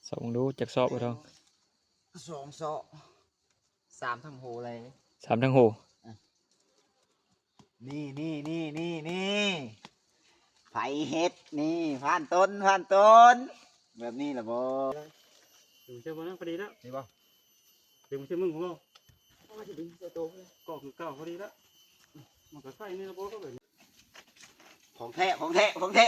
ສອບເບິ່ງດູ ຈັກສອບບໍ່ທອງ? ສອງສອບ ສາມທາງໂຮເລີຍ ສາມທາງໂຮ. ນີ້ ນີ້ ນີ້ ນີ້ ນີ້ ໃຜເຮັດນີ້ ຜ່ານຕົ້ນ ຜ່ານຕົ້ນ ແບບນີ້ລະບໍ່? ດຶງເຊືອກມານະ ພໍດີແລ້ວ ນີ້ບໍ່? ດຶງເຊືອກມຶງບໍ່? ເກາະຄືເກົ່າ ພໍດີແລ້ວ ມັນກໍໃສ່ນີ້ລະບໍ່ ກໍແບບນີ້ ຂອງແທ້ ຂອງແທ້ ຂອງແທ້.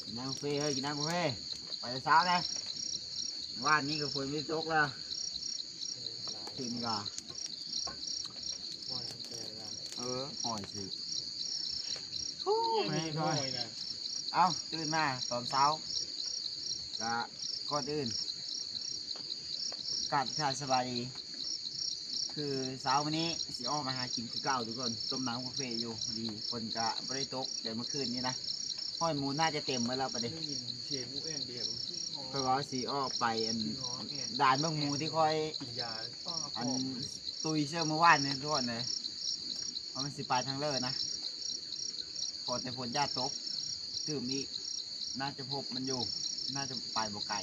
ກິນນ້ຳກາເຟເຮີ້ຍ ກິນນ້ຳກາເຟ ໄປແຕ່ເຊົ້າແດ່. ວານນີ້ກໍຝົນບໍ່ໄດ້ຕົກແລ້ວ ຄືນນີ້ກໍ ເອີ ຫ້ອຍຊື່. ໂອ້ຍ ແມ່ນ ຫ້ອຍນະ. ເອົ້າ ຕື່ນມາຕອນເຊົ້າ ກະ ກ່ອນອື່ນ ກາບທັກທາຍສະບາຍດີ. ຄືເຊົ້າມື້ນີ້ຊິອອກມາຫາກິນຄືເກົ່າທຸກຄົນ ຕົ້ມນ້ຳກາເຟຢູ່. ພໍດີຝົນກະບໍ່ໄດ້ຕົກແຕ່ເມື່ອຄືນນີ້ນະ ຫ້ອຍໝູໜ້າຈະເຕັມໝົດແລ້ວປານນີ້. ໄດ້ຍິນສຽງໝູແອນດຽວ ຂ້ອຍວ່າຊິອອກໄປອັນ ດ່ານເບິ່ງໝູທີ່ຂ້ອຍ ອັນ ຕຸ້ຍເຊື່ອມື້ວານນີ້ທຸກຄົນເອີຍ ວ່າມັນຊິໄປທາງເລີນະ. ຂໍແຕ່ຝົນຢ່າຕົກຕື່ມອີກ ໜ້າຈະພົບມັນຢູ່ ໜ້າຈະໄປບໍ່ໄກ.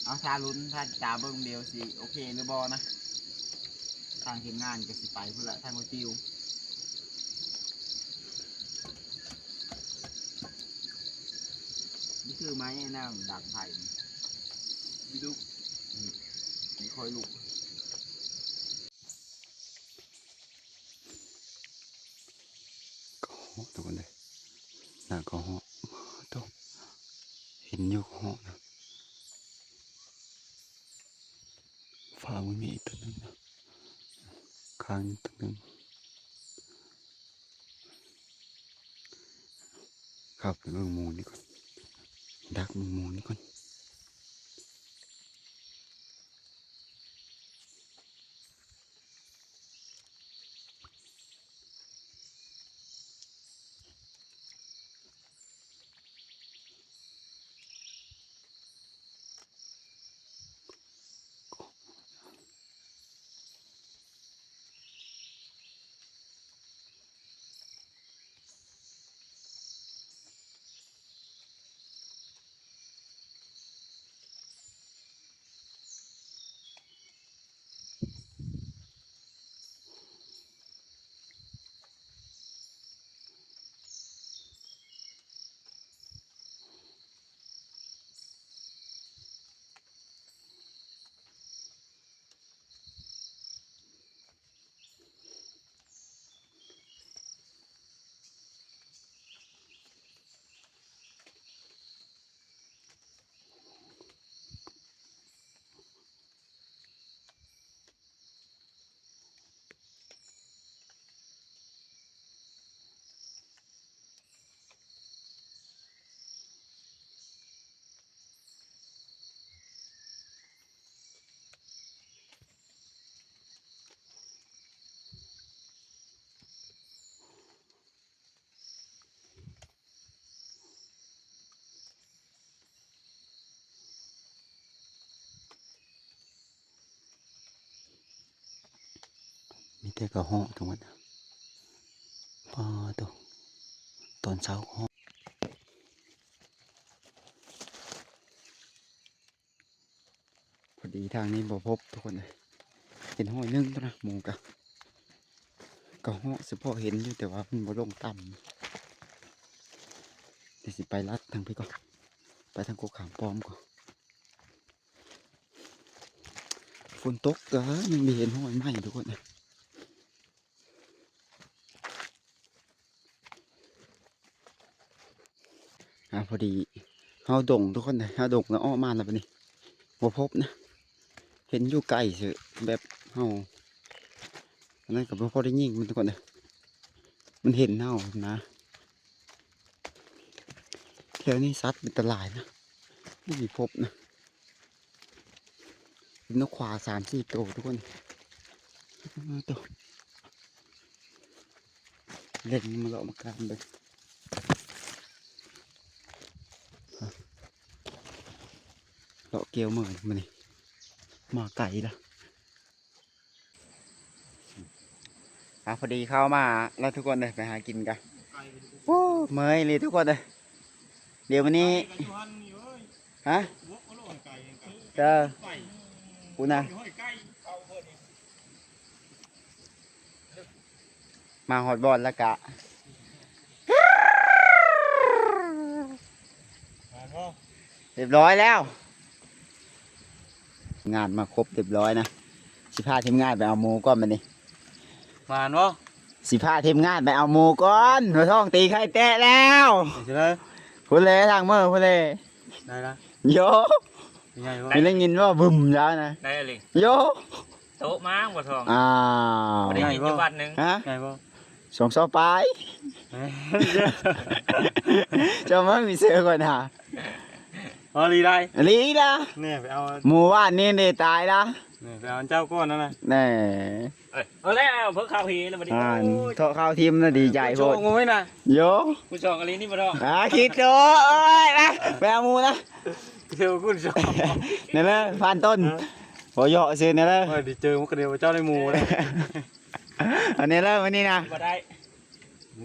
ເອົາ ຖ້າລຸ້ນ ຖ້າຕິດຕາມເບິ່ງ ດຽວຊິໂອເຄຫຼືບໍ່ນະ. ທາງທີມງານກໍຊິໄປພຸ້ນລະ ທາງໂຮຕິວ. ນີ້ຄືໄມ້ນຳດັງໄຟນີ້ ມີລຸກ ອືມ ມີຄ່ອຍລຸກ. ກະເຫາະທຸກຄົນເດີ ໜ້າກະເຫາະ ໂທ້ ເຫັນຢູ່ກະເຫາະນະ. ຟ້າມັນມີອີກຕົວໜຶ່ງນະ ຂ້າງນີ້ຕົວໜຶ່ງ. ເຂົ້າໄປເບິ່ງໝູນີ້ກ່ອນ ດັກເບິ່ງໝູນີ້ກ່ອນ. ມີແຕ່ກະເຫາະທັງໝົດ. ປາໂທ້ ຕອນເຊົ້າກະເຫາະ. ພໍດີທາງນີ້ບໍ່ພົບທຸກຄົນເອີຍ ເຫັນຫ້ອຍໜຶ່ງເທົ່ານັ້ນ. ໝູກະ ກະເຫາະສະເພາະເຫັນຢູ່ ແຕ່ວ່າມັນບໍ່ລົງຕ່ຳ. ດຽວຊິໄປລັດທາງພີ້ກ່ອນ ໄປທາງກົກຂາມປ້ອມກ່ອນ. ຝົນຕົກກະຍັງໄດ້ເຫັນຫ້ອຍໃໝ່ທຸກຄົນເອີຍ. ອ່າ ພໍດີເຮົາດົງທຸກຄົນເອີຍ ເຮົາດົງແລ້ວອອກມາແລ້ວບັດນີ້ ບໍ່ພົບນະ ເຫັນຢູ່ໄກຊື່ ແບບເຮົາ ອັນນັ້ນກໍບໍ່ພໍໄດ້ຍິງມັນທຸກຄົນເອີຍ ມັນເຫັນເຮົານະ. ແຖວນີ້ສັດເປັນຕາຫຼາຍນະ ບໍ່ມີພົບນະ. ເຫັນນົກຂວາສາມສີ່ໂຕທຸກຄົນ. ໂຕ ເລັງມາເລາະມາການເບິ່ງ ເລາະກ່ຽວເມີຍມື້ນີ້ ມາໄກລະ. ອ່າ ພໍດີເຂົ້າມາແລ້ວທຸກຄົນເດີ ໄປຫາກິນກະ ໂອ້ ເມື່ອຍເລີຍທຸກຄົນເດີ. ດຽວມື້ນີ້ ຮະ ເອີ ພຸ້ນນະ ມາຮອດບ່ອນແລ້ວກະ ຮຽບຮ້ອຍແລ້ວ. ງານມາຄົບຮຽບຮ້ອຍນະ ຊິພາທີມງານໄປເອົາໝູກ່ອນບັດນີ້. ມາເນາະ ຊິພາທີມງານໄປເອົາໝູກ່ອນ ຫົວທ້ອງຕີໄຂ່ແຕະແລ້ວ. ເປັນຈັ່ງໃດ? ພຸ້ນແຫຼະ ທາງເມີພຸ້ນແຫຼະ. ໄດ້ລະ ໂຢ ເປັນໄງວະ? ໄດ້ຍິນບໍ່? ບຶມຍາວນະ ໄດ້ອີ່ຫຼີ. ໂຢ ໂຕະມາບໍ່ທ້ອງ. ອ້າວ ບໍ່ໄດ້ກິນຢູ່ວັດໜຶ່ງ. ຮະ? ໄງບໍ່? ສອງຊອບປາຍ. ເຈົ້າມາມີເສືອກ່ອນຫາ. ເອົາອີ່ຫຼີໄດ໋ ອີ່ຫຼີລະ. ນີ້ໄປເອົາ ໝູ່ບ້ານນີ້ເດຕາຍລະ. ນີ້ໄປເອົາເຈົ້າກ່ອນນັ້ນນະ. ແນ່ ເອີຍ ເອົາແລ້ວ ເພິ່ນເຂົ້າເຮແລ້ວບັດນີ້. ອ່ານ ໂອ້ຍ ເທາະຂ່າວທີມນະ ດີໃຈໂພດ. ໂອ້ຍນະ ໂຢ ຄຸນສອງອີ່ຫຼີນີ້ບໍ່ດອກ. ອ່າ ຄິດໂຕ ເອີຍ ມາ ໄປເອົາໝູ່ນະ. ເດີຄຸນສອງ ນີ້ແຫຼະ ຜ່ານຕົ້ນ. ເອີ ບໍ່ເຍາະຊື່ນີ້ແຫຼະ. ໂອ້ຍ ດີເຈີມັນກະດຽວເຈົ້າໄດ້ໝູ່ແລ້ວ. ອັນນີ້ແຫຼະມື້ນີ້ນະ ບໍ່ໄດ້.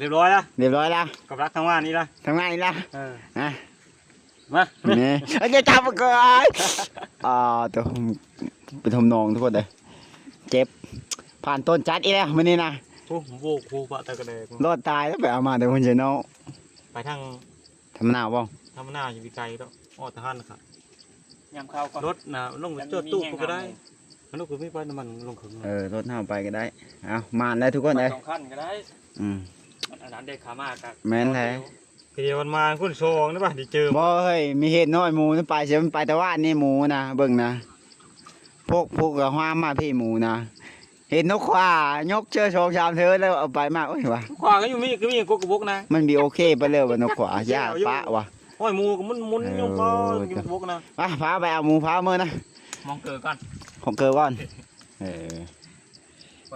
ຮຽບຮ້ອຍລະ ຮຽບຮ້ອຍລະ. ກັບລັກທາງບ້ານນີ້ລະ ທາງໃນນີ້ລະ. ເອີ ນະ ມາ ນີ້ ເອົາ ຢ່າຈັບກ່ອນ. ອ່າ ໂຕ ເປັນໂຮມນ້ອງທຸກຄົນເດີ ເຈັບ. ຜ່ານຕົ້ນຈັດອີກແລ້ວມື້ນີ້ນະ. ໂອ້ ໂຫ ໂຄບະແຕ່ກະແດກ ລອດຕາຍແລ້ວ. ໄປເອົາມາແຕ່ພຸ້ນໃສເນາະ. ໄປທາງທຳມະນາວບໍ່? ທຳມະນາຢູ່ໄກໆດອກ ອອກທະຫານນະຄັບ. ຍາມເຂົ້າກ່ອນ ລົດນະ ລົງໄປຈອດຕູ້ພຸ້ນກະໄດ້. ມັນກໍມີປ້າຍນ້ຳມັນລົງເຄິ່ງ. ເອີ ລົດເຮົາໄປກໍໄດ້. ເອົາ ມາແລ້ວທຸກຄົນເອີຍ ສອງຄັນກໍໄດ້. ອືມ ມັນອັນນັ້ນເດ້ ຂາມາກໍແມ່ນແຫຼະ. ກະດຽວມັນມາຄຸນສອງນະບາດ ດີເຈີ. ບໍ່ເຮີ້ຍ ມີເຫດນ້ອຍໝູນະ ໄປເສຍ ມັນໄປແຕ່ວານນີ້ໝູນະ ເບິ່ງນະ ພວກ ພວກກໍຫາມມາພີ້ໝູນະ. ເຫັນນົກຂວາຍົກເທື່ອສອງສາມເທື່ອແລ້ວເອົາໄປມາ. ໂອ້ຍວ່າ ຂວາກໍຢູ່ມີ ກໍມີກົກກະບົກນະ. ມັນບໍ່ໂອເຄປານໃດວ່ານົກຂວາ ຢ່າປະວ່າ. ໂອ້ຍ ໝູກໍໝຸນໆຢູ່ ເອີ ຢູ່ກົກກະບົກນະ. ໄປ ພາໄປເອົາໝູ ພາເມືອນະ. ມອງເກີກ່ອນ ມອງເກີກ່ອນ. ເອີ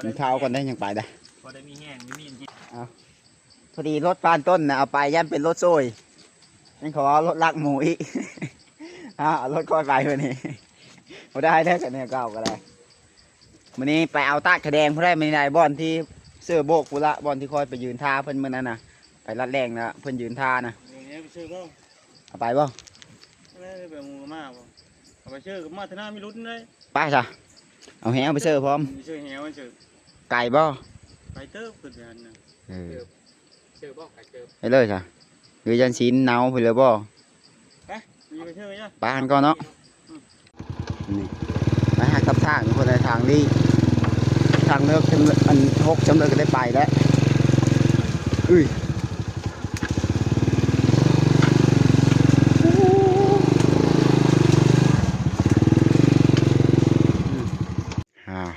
ກິນເຂົ້າກ່ອນໄດ້ ຍັງໄປໄດ້. ພໍໄດ້ມີແຮງ ມີມີດກິນ. ເອົາ ພໍດີລົດຜ່ານຕົ້ນນະ ເອົາໄປຢ້ານເປັນລົດໂຊຍ. ຍັງຂໍເອົາລົດລັກໝູອີກ. ເອົາ ເອົາລົດຂ້ອຍໄປມື້ນີ້ ບໍ່ໄດ້ແລ້ວ ຄັນແນວເກົ່າກໍໄດ້. ມື້ນີ້ໄປເອົາຕາດຂະແດງພຸ້ນແຫຼະ ມື້ນີ້ໄດ້ ບ່ອນທີ່ເຊີໂບກພຸ້ນລະ ບ່ອນທີ່ຂ້ອຍໄປຢືນທ່າເພິ່ນມື້ນັ້ນນະ ໄປລັດແລ່ງນະ ເພິ່ນຢືນທ່ານະ. ເອົາໄປບໍ່? ເອົາໄປເຊີກໍມາເທື່ອໜ້າມີລຸ້ນເດ້. ໄປຊະ ເອົາແຫໄປເຊີພ້ອມ. ໄກບໍ່? ໄກເຕີບຂຶ້ນໄປຫັ້ນນະ. ເອີ ເຊີບໍ່? ໄກເຕີບ ໄປເລີຍຊະ. ຫຼືຈັ່ງຊີ້ນເນົາພຸ້ນແລ້ວບໍ່? ໄປ ໄປຫັ້ນກ່ອນເນາະ. ນີ້ ໄປຫາກັບທາງພຸ້ນແຫຼະ ທາງລີ້ ທາງເລິກ ອັນຫົກຈຳເລີກກໍໄດ້ໄປແລ້ວ. ອຶ້ຍ ອ້າວ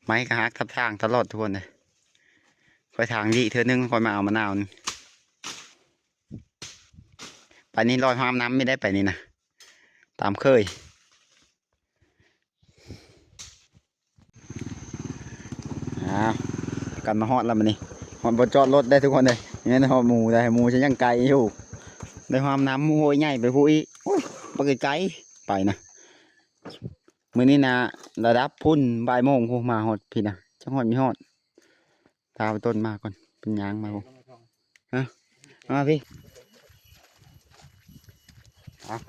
ໄມ້ກໍຫັກທັບທາງຕະຫຼອດທຸກຄົນເອີຍ. ຂ້ອຍທາງລີ້ເທື່ອໜຶ່ງ ຂ້ອຍມາເອົາມະນາວນີ້. ໄປນີ້ລອຍຫ້າມນ້ຳມີໄດ້ໄປນີ້ນະ ຕາມເຄີຍ. ອ່າ ກັນມາຮອດແລ້ວມື້ນີ້ ຮອດບໍ່ຈອດລົດໄດ້ທຸກຄົນເອີຍ. ນີ້ຮອດໝູໄດ້ ໝູຊິຍັງໄກຢູ່ ໄດ້ຫ້າມນ້ຳຫ້ວຍໃຫຍ່ໄປພຸ້ນອີກ. ໂອ້ຍ ໄປໄກໆ ໄປນະ. ມື້ນີ້ນະ ລະດັບພຸ້ນ ບ່າຍໂມງພຸ້ນ ມາຮອດພີ້ນະ ຈັກຮອດມີຮອດ. ຕາໄປຕົ້ນມາກ່ອນ ເປັນຫຍັງມາບໍ່? ຮະ? ມາພີ້ ເອົາ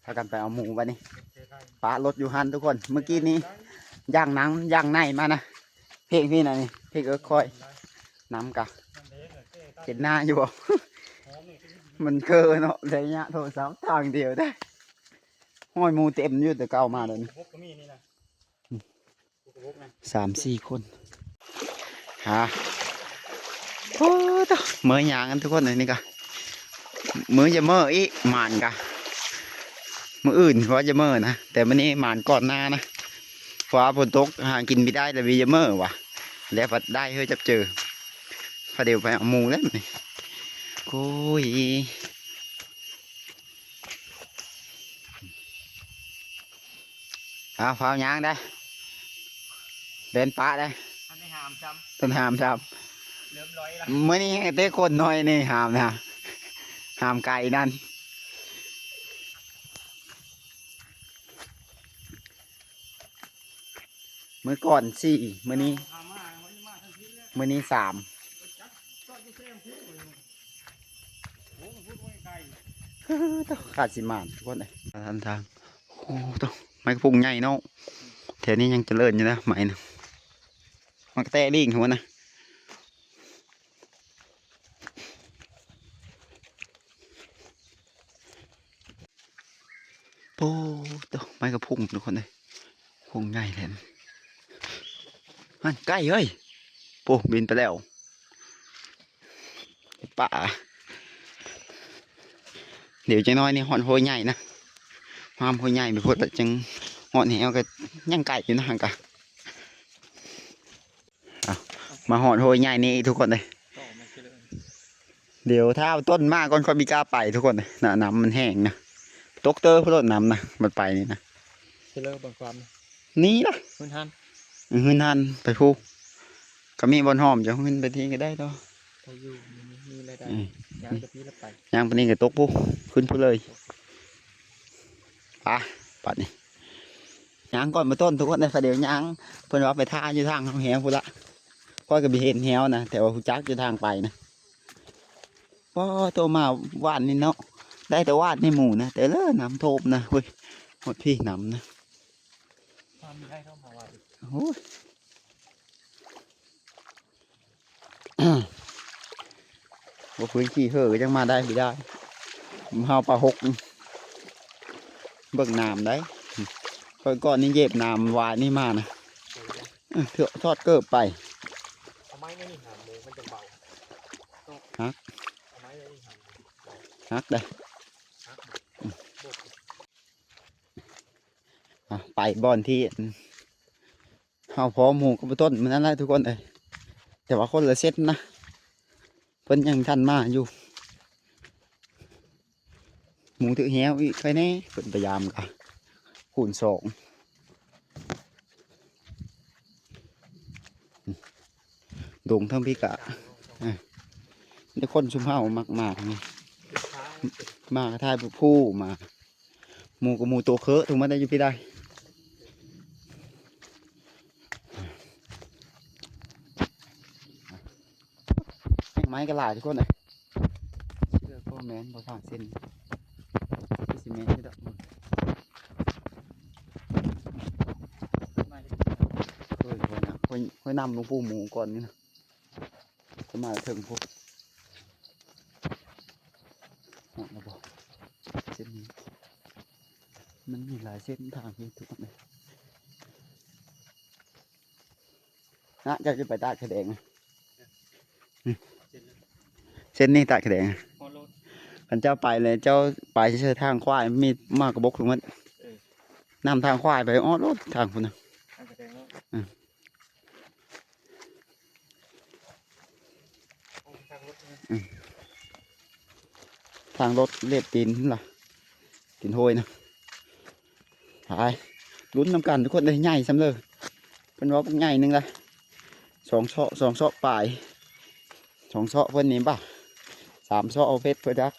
ພາກັນໄປເອົາໝູບັດນີ້ ປະລົດຢູ່ຫັ້ນທຸກຄົນ. ມື້ກີ້ນີ້ຍ່າງໜັງຍ່າງໃນມານະ ເພງພີ້ນະນີ້ ເພງເອິກຂ້ອຍ ນຳກະເຫັນໜ້າຢູ່ບໍ່? ມັນເຄີເນາະ ໄລຍະໂທລະສັບທາງດຽວເດ້. ຮອຍໝູເຕັມຢູ່ແຕ່ເກົ່າມາແລ້ວນີ້. ສາມສີ່ຄົນ ຫາ ໂອ້ ໂທ້ ເມື່ອຍຍ່າງກັນທຸກຄົນເອີຍ. ນີ້ກະມື້ຈະເມີອີກ ໝານກະ ມື້ອື່ນວ່າຈະເມີນະ ແຕ່ມື້ນີ້ໝານກ່ອນໜ້ານະ ເພາະວ່າຝົນຕົກຫາກິນບໍ່ໄດ້ ແລ້ວມີຈະເມີວ່າ ແລ້ວພັດໄດ້ເຮີ້ຈັບເຈີ ພາດຽວໄປເອົາໝູແລ້ວນີ້. ໂອ້ຍ. ເອົາ ຟ້າວຍ່າງໄດ໋ ເດີນປະໄດ໋ ທັນໄດ້ຫາມຊ້ຳ ຕ້ອງຫາມຊ້ຳ ເລີ່ມລອຍລະ ມື້ນີ້ແຮງແຕ່ຄົນໜ້ອຍນີ້ຫາມນະ ຫາມໄກນັ້ນ. ມື້ກ່ອນສີ່ ມື້ນີ້ ມື້ນີ້ສາມ ໂອ້ໂຕ ຂາດຊິໝານທຸກຄົນເອີຍ ທາງ ໂອ້ໂຕ ໄມ້ກະພຸ້ງໃຫຍ່ເນາະ ແຖວນີ້ຍັງຈະເລີນຢູ່ນະ ໄມ້ນະ ມັນກະແຕະລີງຫັ້ນນະ. ໂອ້ໂຕ ໄມ້ກະພຸ້ງທຸກຄົນເອີຍ ພຸ້ງໃຫຍ່ແທ້ ຫັ້ນໄກ່ເອີຍ ໂອ້ ບິນໄປແລ້ວ ປ່າ ດຽວຈັກໜ້ອຍນີ້ຮອດຫ້ວຍໃຫຍ່ນະ ຫາມຫ້ວຍໃຫຍ່ໄປພຸ້ນລະ ຈັ່ງຮອດແຮວ ກະຍັງໄກຢູ່ນະ ຫັ້ນກະ. ເອົາ ມາຮອດຫ້ວຍໃຫຍ່ນີ້ທຸກຄົນເອີຍ ຕໍ່ມາຊິເລີຍ ດຽວຖ້າເອົາຕົ້ນມາກ່ອນ ຄ່ອຍມີກ້າໄປທຸກຄົນເອີຍ ນະ ນ້ຳມັນແຫ້ງນະ ຕົກເຕີພຸ້ນໂລດນ້ຳນະ ມັນໄປນີ້ນະ ຊິເລີເບິ່ງຄວາມນີ້ລະ ຫືນຫັນ ຫືນຫັນໄປພຸ້ນ ກະມີບ່ອນຫ້ອມ ຈະຫືນໄປທີ່ກະໄດ້ດອກ ໄປຢູ່ ມີລາຍໄດ້ ອືມ ຍ່າງໄປນີ້ລະໄປ ຍ່າງໄປນີ້ກະຕົກພຸ້ນ ຂຶ້ນພຸ້ນເລີຍ ໄປ ບາດນີ້ ຍ່າງກ່ອນ ບໍ່ຕົ້ນທຸກຄົນເອີຍ ຂ້ອຍດຽວຍ່າງ ເພິ່ນວ່າໄປຖ້າຢູ່ທາງແຮວພຸ້ນລະ ຂ້ອຍກະບໍ່ເຫັນແຮວນະ ແຕ່ວ່າຮູ້ຈັກຢູ່ທາງໄປນະ ປ້າໂຕ ມາວານນີ້ເນາະ ໄດ້ແຕ່ວານນີ້ໝູ່ນະ ແຕ່ເລີນ້ຳຖ້ວມນະ ໂອ້ຍ ຮອດພີ້ນ້ຳນະ ໂອ້ຍ. ບໍ່ຟື້ນຂີ້ເຫີກະຍັງມາໄດ້ບໍ່ໄດ້ ເຮົາປາຫົກ ເບິ່ງນ້ຳໄດ໋ ຂ້ອຍກ່ອນນີ້ເຫຢີບນ້ຳວາຍນີ້ມານະ ເອີ ຖອດເກີບໄປ ເອົາໄມ້ແນວນີ້ຫາໝູມັນຈັ່ງເບົາ ຫັກ ເອົາໄມ້ແນວນີ້ຫາໝູ ຫັກໄດ໋ ອາ ໄປບ່ອນທີ່ ເຮົາພໍໝູກັບບໍ່ຕົ້ນມື້ນັ້ນແຫຼະທຸກຄົນເອີຍ ແຕ່ວ່າຄົນລະເຊັດນະ ເພິ່ນຍັງທັນມາຢູ່ ໝູຖືກແຮ້ວອີກ ໃຄແນ່ ເພິ່ນພະຍາຍາມກະຄູນສອງ ດົງທາງພີ້ກະ ເອີ ມີແຕ່ຄົນຊຸມເຮົາມັກມາທາງນີ້ ມາກະຖ່າຍຮູບຄູ່ມາ ໝູກະໝູໂຕເຄີະ ຖືກມາໄດ້ຢູ່ພີ້ໄດ໋ ແຮງໄມ້ກະຫຼາຍທຸກຄົນເອີຍ ເຊື່ອກະແມ່ນບໍ່ທາງເສັ້ນ ຄືຊິແມ່ນຢູ່ດອກ ໂອ້ຍ ຫ້ວຍນ້ຳ ຫ້ວຍ ຫ້ວຍນ້ຳຫຼວງປູ່ໝູກ່ອນນີ້ນະ ກະມາເຖິງພຸ້ນ ຮອດແລ້ວບໍ່ ເສັ້ນນີ້ ມັນມີຫຼາຍເສັ້ນທາງຢູ່ທຸກຄົນເອີຍ ນະ ເຈົ້າຈະໄປຕາດຂະແດງນະ ເສັ້ນນີ້ຕາດຂະແດງນະ ຄັນເຈົ້າໄປແລ້ວ ເຈົ້າໄປເຊື່ອທາງຄວາຍ ມີໝາກກະບົກທຸກມັນ ເອີ ນຳທາງຄວາຍໄປ ອອດໂລດທາງພຸ້ນນະ ທາງຂະແດງເນາະ ອືມ ທາງລົດເລັບຕີນລະ ຕີນໂຫຍນະ ໄປ ລຸ້ນນຳກັນທຸກຄົນເອີຍ ໃຫຍ່ສ່ຳເລີ ເພິ່ນວ່າບັກໃຫຍ່ໜຶ່ງລະ ສອງເຊາະ ສອງເຊາະປາຍ ສອງເຊາະເພິ່ນນີ້ບາ ສາມເຊາະເອົາເພັດເພິ່ນຈັກ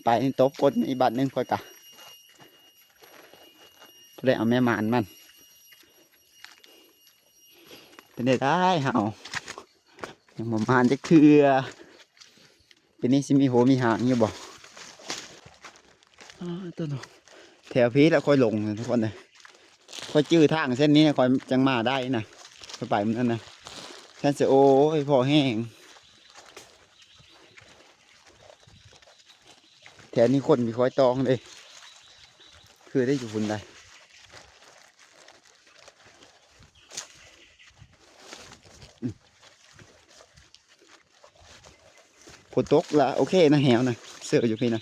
ໄປຕົບກົ້ນອີກບາດໜຶ່ງ ຂ້ອຍກະ ຜູ້ໃດເອົາແມ່ມານມັນ ເປັນໄດ້ໄດເຮົາ ຍັງບໍ່ມານຈັກເທື່ອ ປີນີ້ຊິມີຫົວມີຫາງຢູ່ບໍ່ ອາ ໂຕ ແຖວພີ້ລະຂ້ອຍຫຼົງທຸກຄົນເອີຍ ຂ້ອຍຈື່ທາງເສັ້ນນີ້ ຂ້ອຍຈັ່ງມາໄດ້ນະ ຂ້ອຍໄປມື້ນັ້ນນະ ແຕ່ໂອ້ຍ ພໍແຮງ ແຖວນີ້ຄົນມີຄວາຍຕອງເດ້ ຄືໄດ້ຢູ່ພຸ້ນໃດ ຝົນຕົກລະໂອເຄນະ ແຮ້ວນະ ເຊີຢູ່ພີ້ນະ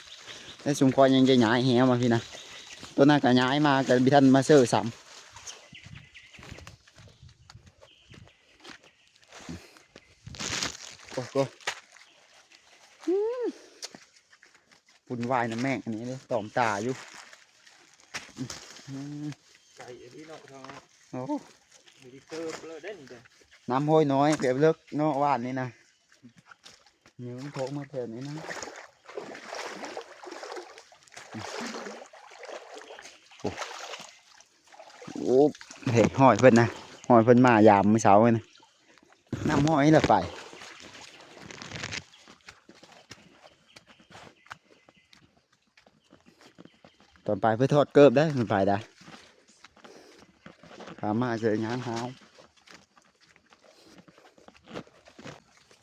ແຕ່ຊຸມຂ້ອຍຍັງຈະຍ້າຍແຮ້ວມາພີ້ນະ ໂຕນັ້ນກະຍ້າຍມາ ກະບໍ່ທັນມາເຊີຊ້ຳ ໂອ້ໂຫ ອືມ ວຸ້ນວາຍນຳແມງອັນນີ້ເດ້ ຕອມຕາຢູ່ ອືມ ໄກອີ່ຫຼີເນາະ ໂອ້ ມີທີ່ເກີບເລີຍເດ້ນີ້ເດ້ ນ້ຳຫ້ວຍນ້ອຍ ແບບເລິກເນາະ ຫວ່ານນີ້ນະ ນີ້ມັນໂພງມາແຖວນີ້ນະ ໂອ້ ໂອ້ ເຮີ້ຍ ຮອຍເພິ່ນນະ ຮອຍເພິ່ນມາຢາມມື້ເຊົ້ານະ ນ້ຳຫ້ອຍລະໄປ ຕອນໄປເພິ່ນຖອດເກີບໄດ້ ມັນໄປໄດ້ ຂາມາເຈີຍາງຫາວ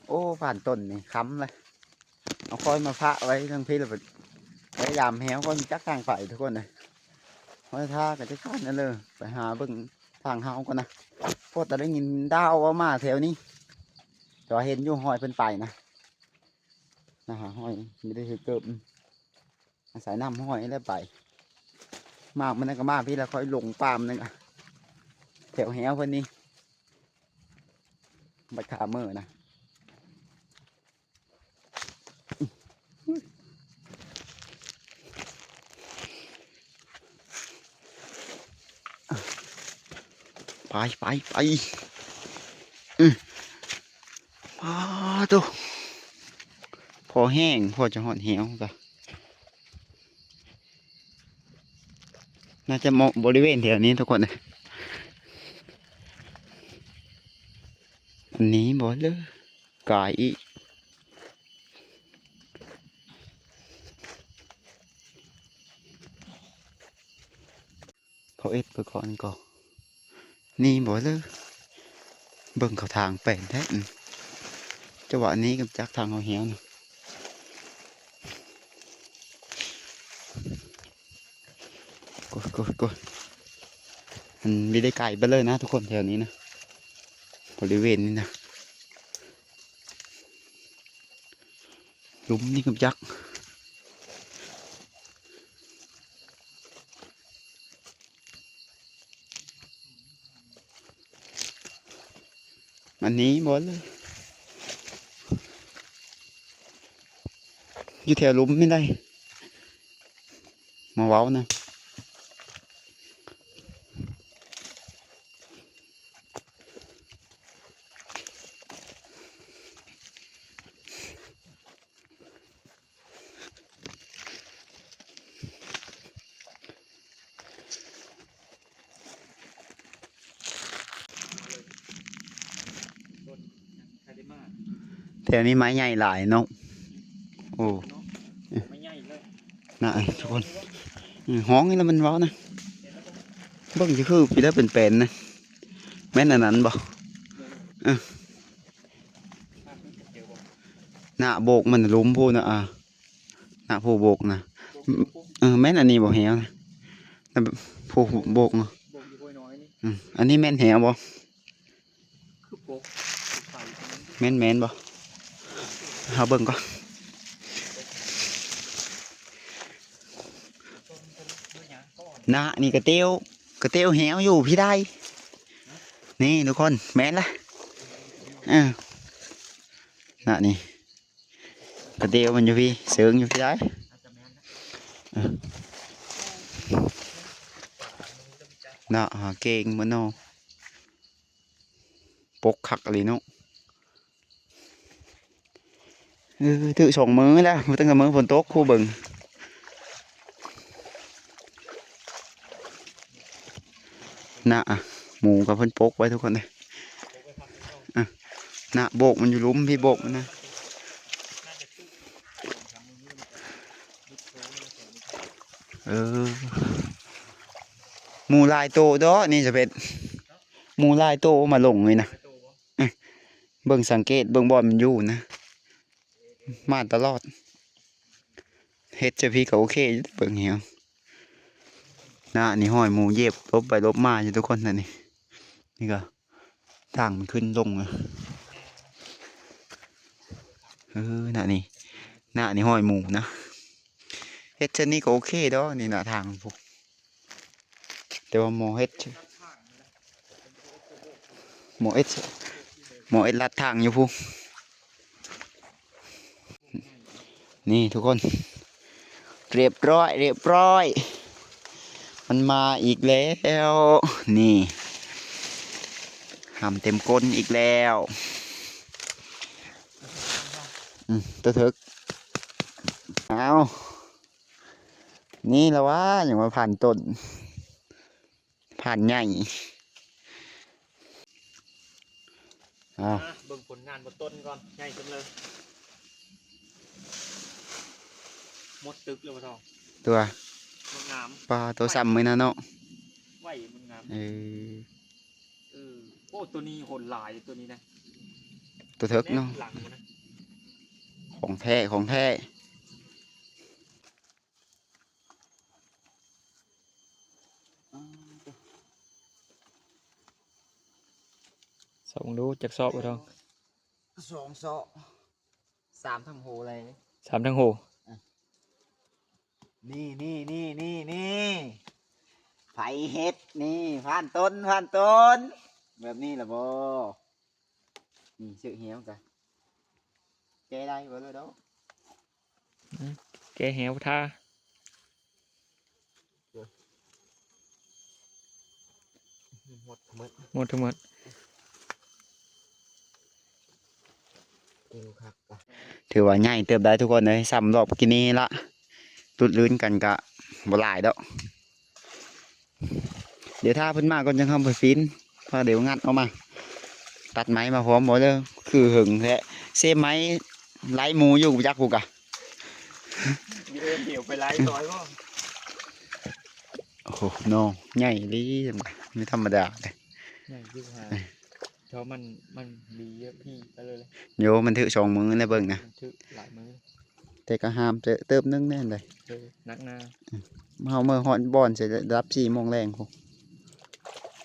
ໂອ້ ຜ່ານຕົ້ນນີ້ຄ່ຳເລີຍ ເອົາຂ້ອຍມາພະໄວ້ທາງພີ້ ແລ້ວໄປ ໄປຢາມແຮວ ຂ້ອຍບໍ່ຈັກທາງໄປທຸກຄົນເອີຍ ຮອຍທາກະຈັກການນັ້ນເລີຍ ໄປຫາເບິ່ງທາງເຮົາກ່ອນນະ ເພາະແຕ່ໄດ້ຍິນດາວເວົ້າມາແຖວນີ້ ແຕ່ວ່າເຫັນຢູ່ຮອຍເພິ່ນໄປນະ ນະຫາຮອຍ ມີແຕ່ຖືເກີບ ອາໄສນ້ຳຫ້ອຍແລ້ວໄປ ມາມື້ນັ້ນກະມາພີ້ລະ ຄ່ອຍຫຼົງປ່າມື້ນັ້ນກະ ແຖວແຮວເພິ່ນນີ້ ບັດຄາເມີນະ ໄປ ໄປ ໄປ ອື ປາໂຕ ພໍແຮງ ພໍຈະຮອດແຮວກະ ໜ້າຈະເໝາະບໍລິເວນແຖວນີ້ທຸກຄົນເອີຍ ອັນນີ້ບໍ່ເລີຍ ກາຍອີກ ເຂົາເຮັດໄປກ່ອນກໍ ນີ້ບໍ່ເລີຍ ເບິ່ງເຂົາທາງແປນແທ້ ອື ແຕ່ວ່າອັນນີ້ກະຈັກທາງເຮົາແຮວນະ ໂກຍ ໂກຍ ໂກຍ ມັນບໍ່ໄດ້ໄກໄປເລີຍນະທຸກຄົນ ແຖວນີ້ນະ ບໍລິເວນນີ້ນະ ຫຼຸມນີ້ກະຈັກ ອັນນີ້ບໍ່ເລີຍ ຢູ່ແຖວຫຼຸມນີ້ໄດ໋ ມາເວົ້ານະ ແຖວນີ້ໄມ້ໃຫຍ່ຫຼາຍເນາະ ໂອ້ ໄມ້ໃຫຍ່ເລີຍ ນະ ທຸກຄົນ ອື ຮ້ອງນີ້ລະມັນເວົ້ານະ ເບິ່ງຊິຄືປີລະເປັນແປນນະ ແມ່ນອັນນັ້ນບໍ່ ເອີ ນະ ໂບກມັນຫຼຸມພຸ້ນນະ ອາ ນະ ຜູ້ໂບກນະ ເອີ ແມ່ນອັນນີ້ບໍ່ແຮວນະ ນະ ຜູ້ໂບກເນາະ ອື ອັນນີ້ແມ່ນແຮວບໍ່ ແມ່ນ ແມ່ນບໍ່ ເຮົາເບິ່ງກ່ອນ ນະ ນີ້ກະເຕວ ກະເຕວແຮວຢູ່ພີ້ໄດ໋ ນີ້ທຸກຄົນ ແມ່ນລະ ເອີ ນະ ນີ້ ກະເຕວມັນຢູ່ພີ້ ເຊີງຢູ່ພີ້ໄດ໋ ເອີ ນະ ຫາເກັ່ງມັນເນາະ ປົກຄັກອີ່ຫຼີເນາະ ເອີ ຖືກສອງມື້ແລ້ວ ຕັ້ງແຕ່ມື້ຝົນຕົກ ຜູ້ເບິ່ງ ນະ ໝູກະເພິ່ນປົກໄວ້ທຸກຄົນເອີຍ ອະ ນະ ໂບກມັນຢູ່ລຸ່ມພີ້ ໂບກມັນນະ ເອີ ໝູຫຼາຍໂຕເດາະນີ້ ສະເພັດ ໝູຫຼາຍໂຕມາລົງນີ້ນະ ເອີ ເບິ່ງສັງເກດເບິ່ງບ່ອນມັນຢູ່ນະ ມາຕະຫຼອດ ເຮັດຈັ່ງຊີ້ກະໂອເຄຢູ່ ເບິ່ງແຮວ ນະ ນີ້ຮອຍໝູຢຽບຫຼົບໄປຫຼົບມາຢູ່ທຸກຄົນນະນີ້ ນີ້ກະທາງມັນຂຶ້ນລົງນະ ເອີ ນະ ນີ້ ນະ ນີ້ຮອຍໝູນະ ເຮັດຊັ້ນນີ້ກະໂອເຄດອກ ນີ້ນະທາງພຸ້ນ ແຕ່ວ່າໝໍເຮັດ ໝໍເຮັດ ໝໍເຮັດລັດທາງຢູ່ພຸ້ນ ນີ້ທຸກຄົນ ຮຽບຮ້ອຍ ຮຽບຮ້ອຍ. ມາອີກແລ້ວ ນີ້ ຫຳເຕັມກົ້ນອີກແລ້ວ. ອືມ ຕົວເຖິກ ອ້າວ ນີ້ລະຫວາ ຍັງມາຜ່ານຕົ້ນ ຜ່ານໃຫຍ່. ອ້າວ ມາເບິ່ງຜົນງານບ່າວຕົ້ນກ່ອນ ໃຫຍ່ເຖິງເລີຍ ໝົດຕຶກແລ້ວບໍ່ທອງ ຕົວ ໝົດງາມ ປາ ໂຕຊ້ຳມື້ນະເນາະ ໄຫວໝົດງາມ ເອີ ເອີ ໂອ້ ໂຕນີ້ໂຫດຫຼາຍ ໂຕນີ້ນະ ໂຕເຖິກເນາະ ແນບຫຼັງນະ ຂອງແທ້ ຂອງແທ້. ຊອກເບິ່ງດູ ຈັກຊອກບໍ່ທອງ ສອງຊອກ ສາມທາງໂຫເລີຍ ສາມທາງໂຫ ອ່ະ ນີ້ ນີ້ ນີ້ ນີ້ ນີ້ ໃຜເຮັດນີ້ ຜ່ານຕົ້ນ ຜ່ານຕົ້ນ ແບບນີ້ລະບໍ່? ນີ້ ເຊາະແຫວກະແກ້ໄດ້ບໍ່ເລີຍດອກ ອືມ ແກ້ແຫວທາ ໝົດທັງໝົດ ໝົດທັງໝົດ ເອີ ຄັກ ຖືວ່າໃຫຍ່ເຕີບໄດ້ທຸກຄົນເອີຍ ສ່ຳລອບກີ້ນີ້ລະ ຫຼຸດລື່ນກັນກະບໍ່ຫຼາຍດອກ. ດຽວຖ້າເພິ່ນມາກ່ອນຈັ່ງເຂົ້າໄປປີ້ນ ເພາະດຽວງັດອອກມາ ຕັດໄມ້ມາພ້ອມບໍ່ເດີ ຄືເຫິງແທ້ ເຊໄມ້ໄລ່ໝູຢູ່ຈັກພຸ້ນກະ ດຽວໄປໄລ່ຊອຍບໍ່ ໂອ້ໂຫ ນ້ອງໃຫຍ່ອີ່ຫຼີ ບໍ່ທຳມະດາເດ້ ໃຫຍ່ຢູ່ຫາ ເພາະມັນ ມັນດີຢູ່ພີ່ໄປເລີຍ ໂຍ ມັນຖືກສອງມື້ແລ້ວເບິ່ງນະ ມັນຖືກຫຼາຍມື້ ແຕ່ກໍຫາມເຕີບໜຶ່ງແນ່ໃດ ເອີ ໜັກໜາ ເຮົາເມືອຮອດບ່ອນໃສ່ລະດັບສີ່ໂມງແລງພຸ້ນ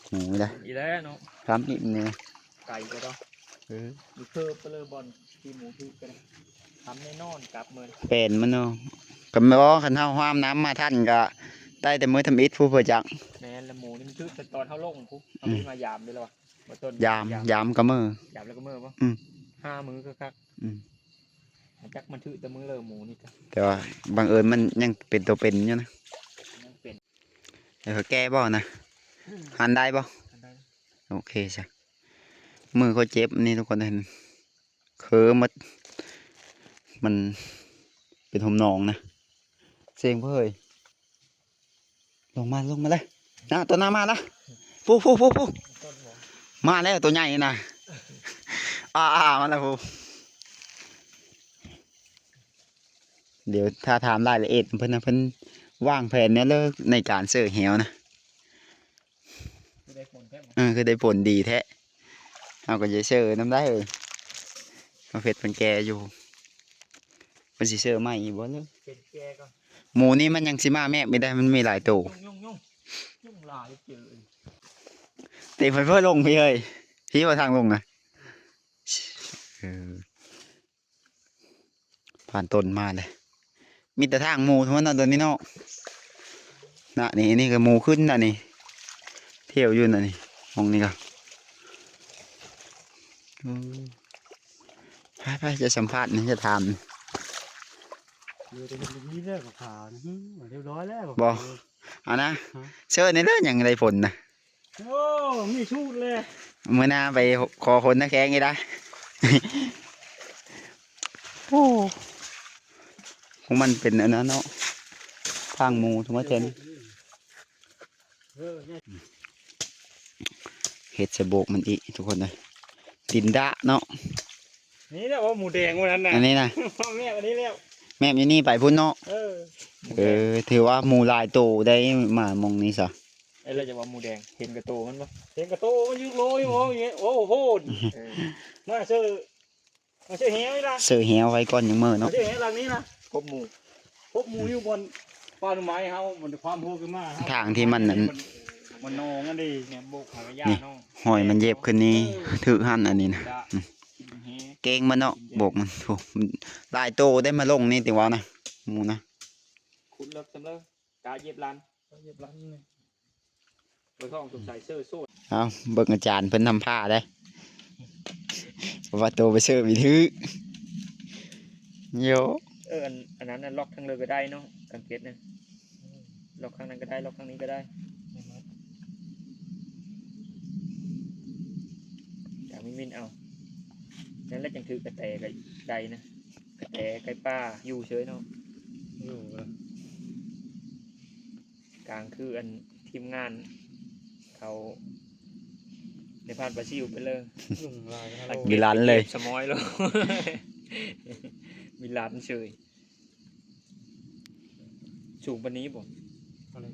ໂອ້ຍ ໄດ້ອີກແລ້ວເນາະ ທຳອີກນີ້ ໄກກໍດອກ ເອີ ຢູ່ເທີບໄປເລີຍບ່ອນທີ່ໝູຖືກກໍໄດ້ ທຳແນ່ນອນກັບມື້ ແປນມັນເນາະ ກໍແມ່ນວ່າຄັນເຮົາຫາມນ້ຳມາທັນກໍໄດ້ແຕ່ມື້ທຳອິດພຸ້ນ ເພື່ອຈັກ ແມ່ນລະ ໝູນີ້ມັນຖືກແຕ່ຕອນເຮົາລົງພຸ້ນ ເຮົາ ອືມ ໄປມາຢາມເດ້ລະວ່າ ບໍ່ຕົ້ນ ຢາມ ຢາມ ຢາມກໍມື້ ຢາມແລ້ວກໍມື້ບໍ່ ອືມ ຫ້າມື້ຄັກໆ ອືມ ຈັກມັນຖືກແຕ່ມື້ເລີໝູນີ້ກະ ແຕ່ວ່າບັງເອີນມັນຍັງເປັນຕົວເປັນຢູ່ນະ ຍັງເປັນ ເອີ ແກ້ບໍ່ນະ ອືມ ຫັນໄດ້ບໍ່ ຫັນໄດ້ ໂອເຄຊະ ມືຂ້ອຍເຈັບນີ້ທຸກຄົນ ເຄີໝົດ ມັນເປັນຫົວໜອງນະ ເສັງເວີຍ ລົງມາ ລົງມາເລີຍ ນະ ຕົວໜ້າມາລະ ພຸ້ນໆໆໆ ມາແລ້ວ ຕົວໃຫຍ່ນະ ອ່າໆ ມາແລ້ວພຸ້ນ ດຽວຖ້າຖາມລາຍລະອຽດເພິ່ນນະ ເພິ່ນວາງແຜນແນວເລີໃນການເສີແຫວນະ ຄືໄດ້ຜົນແທ້ ເອີ ຄືໄດ້ຜົນດີແທ້ ເຮົາກໍຈະເສີນຳໄດ້ເອີຍ ມາເພັດເພິ່ນແກ່ຢູ່ ເພິ່ນຊິເສີໃໝ່ອີກບໍ່ເລີຍ ເປັນແກ່ກ່ອນ ໝູນີ້ມັນຍັງຊິມາແມບອີກໄດ໋ ມັນມີຫຼາຍໂຕ ຍຸ່ງໆໆ ຍຸ່ງຫຼາຍເຈີ ເຕະໄຟເຟີ້ລົງພີ້ເອີຍ ພີ້ວ່າທາງລົງນະ ເອີ. ຜ່ານຕົ້ນມາເລີຍ ມີແຕ່ທາງໝູເທົ່ານັ້ນ ຕອນນີ້ເນາະ ນະ ນີ້ ນີ້ກໍໝູຂຶ້ນນະນີ້ ທ່ຽວຢູ່ນະນີ້ ຫ້ອງນີ້ກໍ ເອີ ໄປໆ ຈະສຳພາດນີ້ ຈະຖາມ ເອີ ແຕ່ເຫັນແບບນີ້ແລ້ວກໍຂາວນະ ຮຶ ຮຽບຮ້ອຍແລ້ວ ບໍ່ ເອົານະ ຮະ ເຊີນນີ້ເດີ ຍັງໄດ້ຜົນນະ. ໂອ້ ມີສູດເລີຍ ມື້ໜ້າໄປຂໍຄົນນະແຂ້ງອີກໄດ໋ ໂອ້ ພວກມັນເປັນອັນນັ້ນເນາະ ທາງໝູທັງໝົດແທ້ນີ້ ເອີ ເຮັດໃສ່ໂບກມັນອີກທຸກຄົນເອີຍ ດິນດະເນາະ. ນີ້ແຫຼະ ໂອ້ ໝູແດງມື້ນັ້ນນະ ອັນນີ້ນະ ແມບອັນນີ້ແລ້ວ ແມບຢູ່ນີ້ໄປພຸ້ນເນາະ ເອີ ເອີ ຖືວ່າໝູຫຼາຍໂຕໄດ໋ ມາໝ່ອງນີ້ຊະ ເອີ ແລ້ວຈະວ່າໝູແດງ ເຫັນກະໂຕມັນບໍ່ ເຫັນກະໂຕມັນຢູ່ໂລຢູ່ ໂອ້ໂຫ ເອີ ມາເຊີ ມາເຊີແຫວນີ້ລະ ເຊີແຫວໄວ້ກ່ອນຍັງເມີເນາະ ເຊີແຫວຫຼັງນີ້ນະ ພົບໝູ ພົບໝູຢູ່ບ່ອນປ່າໜໍ່ໄມ້ເຮົາ ມັນຄວາມໂຮຂຶ້ນມາ ທາງທີ່ມັນນັ້ນ ມັນໜອງອັນນີ້ ແນມໂບກຫາກະຍາ ນີ້ ເນາະ ຫອຍມັນເຢັບຂຶ້ນນີ້ ເອີ ຖືກຫັ້ນອັນນີ້ນະ ເກັງມັນເນາະ ໂບກມັນ ໂອ້ ຫຼາຍໂຕໄດ້ມາລົງນີ້ຕິວ່ານະ ໝູນະ ຂຸດເລິກຊຳເລີ ກະເຢັບຫຼັງ ກະເຢັບຫຼັງນີ້ ບໍ່ທ້ອງສົງໄສເຊີໂຊດ ເອົາ ເບິ່ງອາຈານເພິ່ນນຳພາເດ້ ວ່າໂຕໄປເຊີມີຖືກ ໂຍ ເອີ ອັນ ອັນນັ້ນນະ ລັອກທາງເລີກະໄດ້ເນາະ ກາງເກັດນະ. ລັອກຂ້າງນັ້ນກໍໄດ້ ລັອກຂ້າງນີ້ກໍໄດ້ ໄດ້ໝົດ ຈາກມິນໆເອົາ ນັ້ນແຫຼະ ຈັ່ງຖືກກະແຕກໍໄດ້ນະ ກະແຕໄກ່ປ່າຢູ່ເຊີຍເນາະ ຢູ່ລະ ກາງຄືອັນທີມງານເຂົາ ໄດ້ຜ່ານປາຊິວໄປເລີຍ ຍຸງຫຼາຍ ມີລັນເລີຍ ສະມອຍໂລດ ມີລັນເຊີຍ ສູງປານນີ້ບໍ່? ເອົາເລີຍ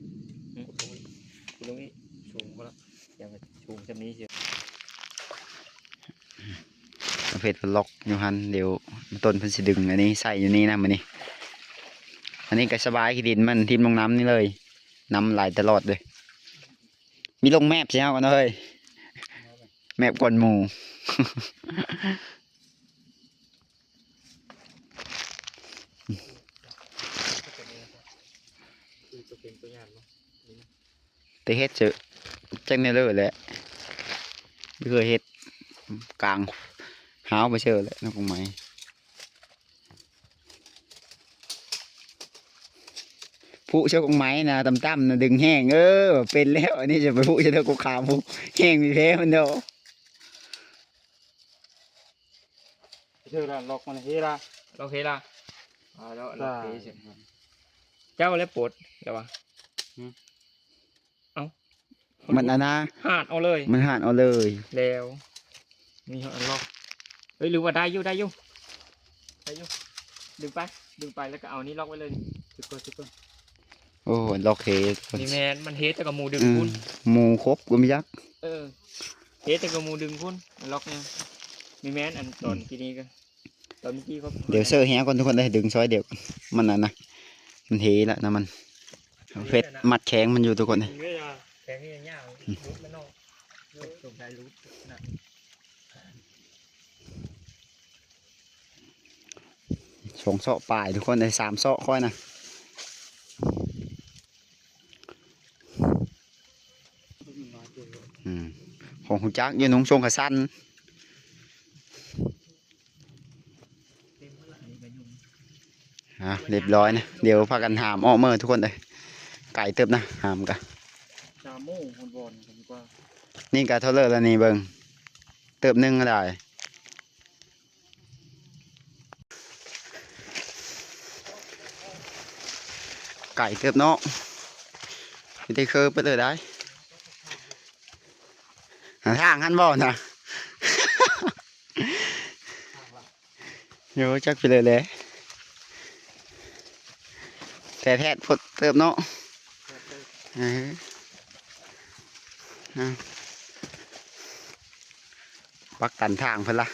ຫຶ? ຂຸດລົງອີກ ຂຸດລົງອີກ ສູງບໍ່ລະ ຢ່າໄປສູງສ່ຳນີ້ເຊີຍ ປະເພດວ່າລັອກຢູ່ຫັ້ນ ດຽວຕົ້ນເພິ່ນຊິດຶງອັນນີ້ໃສ່ຢູ່ນີ້ນຳ ອັນນີ້ ອັນນີ້ກໍສະບາຍ ຂີ້ດິນມັນຖິ້ມລົງນ້ຳນີ້ເລີຍ ນ້ຳໄຫຼຕະຫຼອດເລີຍ ມີລົງແມບໃສ່ເຮົາກັນເນາະເຮີ້ຍ ແມບກ່ອນໝູ່ ແຕ່ເຮັດເຊີ ຈັກແນວເລີແຫຼະ ບໍ່ເຄີຍເຮັດ ກາງຫາວໄປເຊີແຫຼະ ນ້ອງກົງໄມ້ ຜຸເຈົ້າກົງໄມ້ນະ ຕ່ຳໆນະ ດຶງແຮງ ເອີ ເປັນແລ້ວ ອັນນີ້ຈະໄປຜຸເຈົ້າກົງຂາວ ແຮງມີແພ້ມັນດອກ ເທື່ອລະລັອກມັນເຮລະ ລັອກເຮລະ ອ່າ ແລ້ວລັອກເຮ ເຈົ້າແລ້ວປົດແລ້ວວະ ຫື? ເອົ້າ ມັນອັນນະ ຫາດເອົາເລີຍ ມັນຫາດເອົາເລີຍ ແລ້ວ ມີອັນລັອກ ເອີຍ ຫຼືວ່າໄດ້ຢູ່ ໄດ້ຢູ່ ໄດ້ຢູ່ ດຶງໄປ ດຶງໄປ ແລ້ວກໍເອົານີ້ລັອກໄວ້ເລີຍ ຖືກ່ອນ ຖືກ່ອນ ໂອ້ ລັອກເຮ ນີ້ແມ່ນ ມັນເຮແຕ່ກໍໝູດຶງພຸ້ນ ໝູຄົບກໍມີຈັກ ເອີ ເຮແຕ່ກໍໝູດຶງພຸ້ນ ລັອກນີ້ ນີ້ແມ່ນ ອັນຕອນກີ້ນີ້ກໍ ຕອນກີ້ກໍ ດຽວເຊີແຮກ່ອນທຸກຄົນເດີ ດຶງຊ່ອຍດຽວ ມັນອັນນະ ມັນເຮລະນະ ມັນ ເຮັດມັດແຂງມັນຢູ່ທຸກຄົນເດີ ແຂງນີ້ຍາວ ຫຼຸດແລ້ວເນາະ ສົງໄສຫຼຸດນະ ສອງເຊາະປາຍທຸກຄົນເອີຍ ສາມເຊາະຂ້ອຍນະ ອືມ ຂອງຮູ້ຈັກຢູ່ນຸ່ງຊົງຂາສັ້ນ ອ່າ ຮຽບຮ້ອຍນະ ດຽວພາກັນຫາມອອກເມີທຸກຄົນເອີຍ ໄກເຕີບນະ ຫາມກະ ສາມໂມງຮອດບ່ອນ ນີ້ກະເທົ່າເລີລະນີ້ເບິ່ງ ເຕີບໜຶ່ງກໍໄດ້ ໄກເຕີບເນາະ ມີແຕ່ເຄີໄປເລີໄດ໋ ທາງຫັ້ນບໍ່ນະ ໂຍ ຈັກໄປເລີແຫຼະ ແທ້ໆໂພດເຕີບເນາະ ເອີ ເອົາ ປັກຕັນທາງເພິ່ນລະ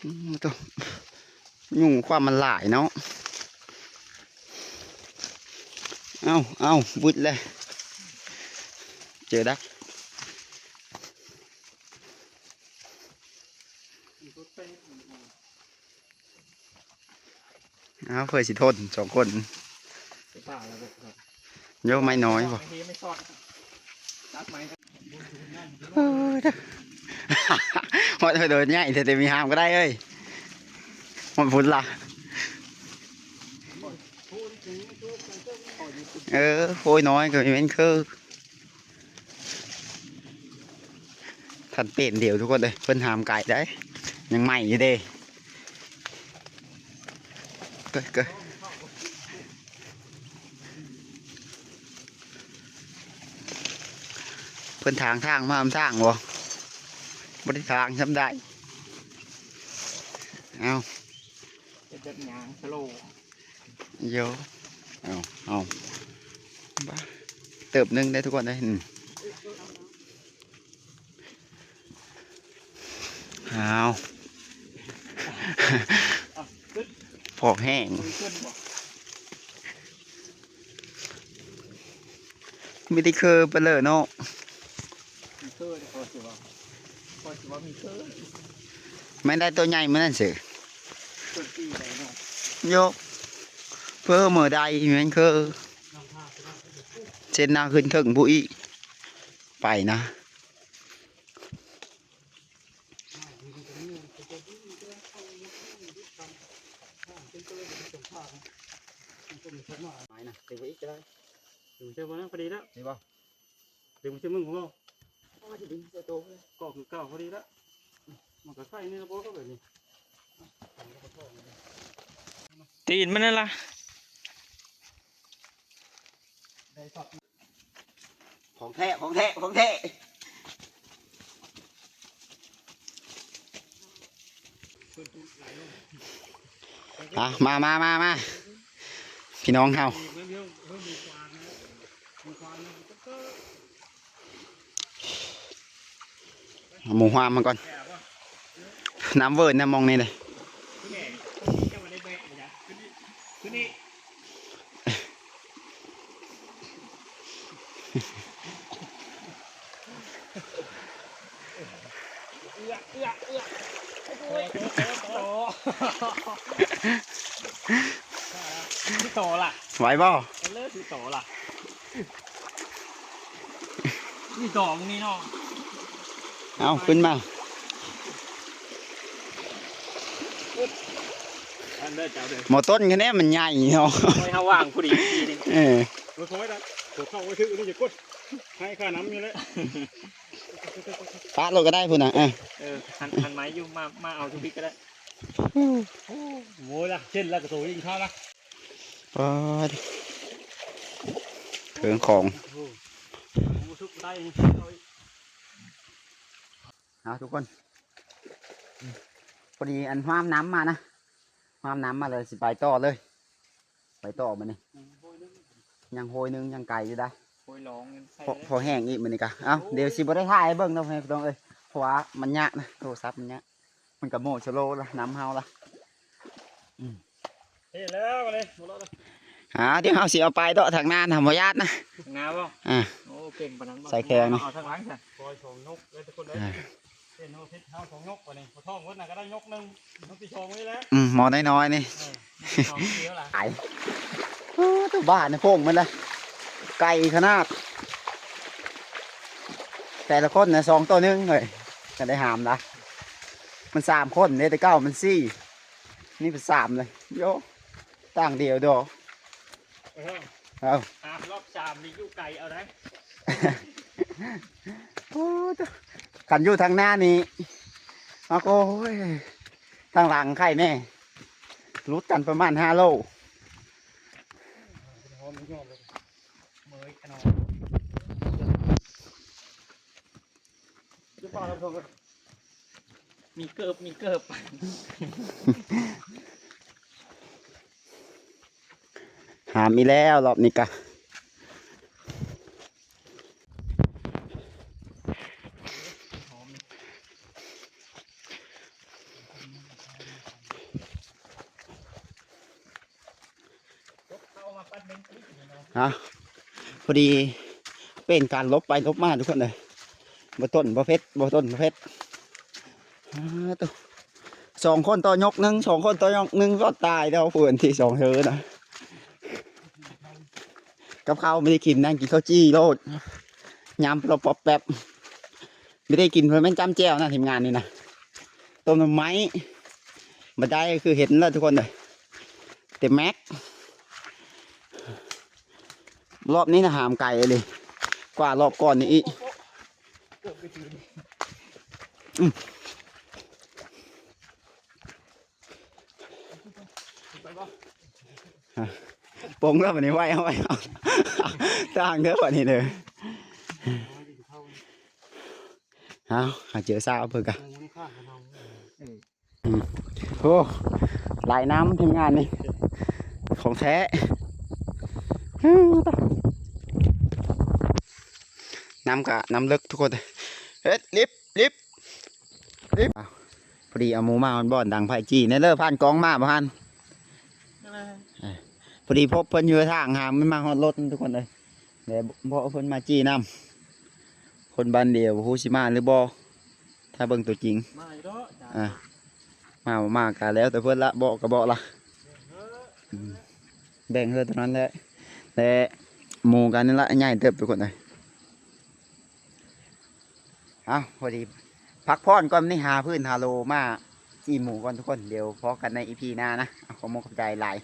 ອືມ ໂຕ ຍຸງຄວາມມັນຫຼາຍເນາະ ເອົາ ເອົາ ວຶດແລ້ວ ເຈີດັກ ເອົາ ເພື່ອຊິທົນສອງຄົນ ໂຍ ໄມ້ນ້ອຍບໍ່ ຮອດເດີນໃຫຍ່ແທ້ ແຕ່ມີຫາມກໍໄດ້ເອີຍ ຮອດພຸ້ນລະ ເອີ ໂອ້ຍ ນ້ອຍກໍແມ່ນຄື ທັນເປັນດຽວທຸກຄົນເອີຍ ເພິ່ນຫາມກາຍໄດ້ ຍັງໃໝ່ຢູ່ເດ້ ເກີ ເກີ ເພິ່ນຖາງທາງມານຳທາງບໍ່ ບໍ່ໄດ້ຖາງຊ່ຳໃດ ເອົາ ເປັນແບບຍ່າງສະໂລ ໂຍ ເອົາ ເອົາ ບາ ເຕີບໜຶ່ງໄດ້ທຸກຄົນເດ້ ອືມ ອ້າວ ພອກແຫ້ງ ມີແຕ່ເຄີໄປເລີຍເນາະ ມີເຄີ ຂ້ອຍຊິວ່າ ຂ້ອຍຊິວ່າມີເຄີ ແມ່ນໄດ້ໂຕໃຫຍ່ມື້ນັ້ນເສີ ເຄີປີໃດເນາະ ໂຍ ເພີ້ເມີໃດແມ່ນເຄີ ເສັ້ນໜ້າຂຶ້ນເທິງຜູ້ອີກ ໄປນະ. ໄມ້ນະ ດຶງໄປອີກກໍໄດ້ ດຶງເຊື່ອບໍ່ນະ ພໍດີແລ້ວ ນີ້ບໍ່ ດຶງໄປເຊື່ອມຶງບໍ່ ເອົາມາຊິດຶງໃສ່ໂຕເລີຍ ກໍຄືເກົ່າ ພໍດີແລ້ວ ມັນກໍໃສ່ນີ້ລະບໍ່ ກໍແບບນີ້ ຕີນມັນນັ້ນລະ ໄດ້ຊັບ ຂອງແທ້ ຂອງແທ້ ຂອງແທ້ ອ່ະ ມາ ມາ ມາ ມາ ພີ່ນ້ອງເຮົາ ເອົາໝູຮວມມາກ່ອນ ນ້ຳເວີນນະ ໝ່ອງນີ້ເດ້ ຄືນີ້ ເອື້ອ ເອື້ອ ເອື້ອ ໂອ້ຍ ໂຕ ໂຕ ໂຕ ໂຕລະ ໄຫວບໍ່? ເລີ ໂຕລະ ມີດອກນີ້ເນາະ ເອົາ ຂຶ້ນມາ ອັນເດີເຈົ້າເດີ ໝໍຕົ້ນຄັນແນ່ມັນໃຫຍ່ເນາະ ໄວ້ເຮົາວາງພໍດີນີ້ ເອີ ຄ່ອຍໆນະ ຫົວເຂົ້າໄວ້ຖືກນີ້ ຢ່າກົດ ໃຫ້ຄ່ານ້ຳຢູ່ແຫຼະ ປະໂລດກໍໄດ້ພຸ້ນນະ ເອີ ເອີ ຫັນ ຫັນໄມ້ຢູ່ ມາ ມາເອົາທຸກປີກໍໄດ້ ໂອ້ຍລະ ເຊັ່ນລະກະໂຕຍິງເຂົ້າລະ ປາດ ເຄື່ອງຂອງ ໂອ້ ບໍ່ສຸກໄດ້ ເອົາອີກ ເອົາທຸກຄົນ ພໍດີອັນຫວາມນ້ຳມານະ ຫວາມນ້ຳມາແລ້ວຊິໄປຕໍ່ເລີຍ ໄປຕໍ່ບັດນີ້ ຍັງໂຮຍໜຶ່ງ ຍັງໂຮຍໜຶ່ງ ຍັງໄກຢູ່ໄດ໋ ໂຮຍລອງ ພໍ ພໍແຫ້ງອີກມື້ນີ້ກະ ເອົ້າ ໂອ້ຍ ດຽວຊິບໍ່ໄດ້ຖ່າຍໃຫ້ເບິ່ງເນາະ ພີ່ນ້ອງເອີຍ ເພາະວ່າມັນຍາກນະ ໂທລະສັບມັນຍາກ ມັນກະໂມສະໂລລະ ນຳເຮົາລະ ອືມ ເຮັດແລ້ວບັດນີ້ ບໍ່ເລາະລະ ອ່າ ດຽວເຮົາຊິເອົາໄປເດາະທາງໜ້ານະ ບໍ່ຢ້ານນະ ທາງໜ້າບໍ່? ອ່າ ໂອ້ ເກັ່ງປານນັ້ນບໍ່? ໃສ່ແຂງເນາະ ເອົາທາງຫຼັງຊະ ຊອຍສອງຍົກເລີຍທຸກຄົນເອີຍ ອ່າ ເສັ້ນເຮົາເຮັດເຮົາສອງຍົກ ບັດນີ້ບໍ່ທ້ອງເບິດນະ ກໍໄດ້ຍົກໜຶ່ງ ຍົກທີສອງນີ້ແຫຼະ ອືມ ໝໍນ້ອຍໆນີ້ ເອີ ສອງດຽວລະ ໄປ ໂອ້ ຕົວບ້ານໂພງມັນລະ ໄກຂະໜາດ ແຕ່ລະຄົນນະ ສອງຕໍ່ໜຶ່ງເອີຍ ກໍໄດ້ຫາມລະ ມັນສາມຄົນເດ້ ແຕ່ເກົ່າມັນສີ່ ນີ້ເປັນສາມເລີຍ ໂຢ ຕ່າງດຽວດອກ ເອີ ເອົ້າ ຮອບສາມນີ້ຢູ່ໄກເອົາໄດ໋ ໂອ້ ຄັນຢູ່ທາງໜ້ານີ້ ອາໂກຍ ທາງຫຼັງໄຄແນ່ ຫຼຸດກັນປະມານຫ້າໂລ ມີເກີບ ມີເກີບ ຫາມອີກແລ້ວ ລອບນີ້ກະ ເອົາ ພໍດີເປັນການຫຼົບໄປຫຼົບມາທຸກຄົນເອີຍ ບໍ່ຕົ້ນບໍ່ເພັດ ບໍ່ຕົ້ນບໍ່ເພັດ ອ່າ ໂຕ ສອງຄົນຕໍ່ຍົກໜຶ່ງ ສອງຄົນຕໍ່ຍົກໜຶ່ງ ກໍຕາຍແລ້ວ ເພື່ອນທີ່ສອງເທີນະ ກັບເຂົ້າບໍ່ໄດ້ກິນ ນັ່ງກິນເຂົ້າຈີ່ໂລດ ຍຳປອບແປັບ ບໍ່ໄດ້ກິນ ເພິ່ນແມ່ນຈ້ຳແຈ່ວນະ ທີມງານນີ້ນະ ຕົ້ມໜໍ່ໄມ້ ບໍ່ໄດ້ຄືເຫັນແລ້ວທຸກຄົນເອີຍ ເຕັມແມັກ ລອບນີ້ນະຫາມໄກເລີຍ ກວ່າລອບກ່ອນນີ້ອີກ ອືມ ປົງແລ້ວບັດນີ້ ໄວເອົາ ໄວເອົາ ທາງເດີບັດນີ້ເດີ ເອົາ ຫາເຈີສາວເພິ່ນກະ ອືມ ໂອ້ ຫຼາຍນ້ຳທີມງານນີ້ ຂອງແທ້ ນ້ຳກະນ້ຳເລິກທຸກຄົນ ເຮັດ ລິບ ລິບ ລິບ ພໍດີເອົາໝູມາຮອດບ່ອນ ດັງໄຟຈີ່ແນ່ເດີ ຜ່ານກ້ອງມາບໍ່ທັນ ພໍດີພົບເພິ່ນຢູ່ທາງ ຫາມັນມາຮອດລົດທຸກຄົນເອີຍ ແລ້ວເບາະເພິ່ນມາຈີ່ນຳ ຄົນບ້ານດຽວ ບໍ່ຮູ້ຊິມາຫຼືບໍ່ ຖ້າເບິ່ງຕົວຈິງ ມາຢູ່ເນາະ ອ່າ ມາບໍ່ມາກະແລ້ວແຕ່ເພິ່ນລະ ເບາະກະເບາະລະ ອືມ ແບ່ງເຮືອເທົ່ານັ້ນແຫຼະ ແລະ ໝູກັນນີ້ລະ ໃຫຍ່ເຕີບທຸກຄົນເອີຍ ເອົ້າ ພໍດີ ພັກຜ່ອນກ່ອນ ນີ້ຫາພື້ນຫາໂລມາຈີ່ໝູກ່ອນທຸກຄົນ ດຽວພໍ້ກັນໃນອີພີໜ້ານະ ເອົາ ຂອບໃຈຫຼາຍ.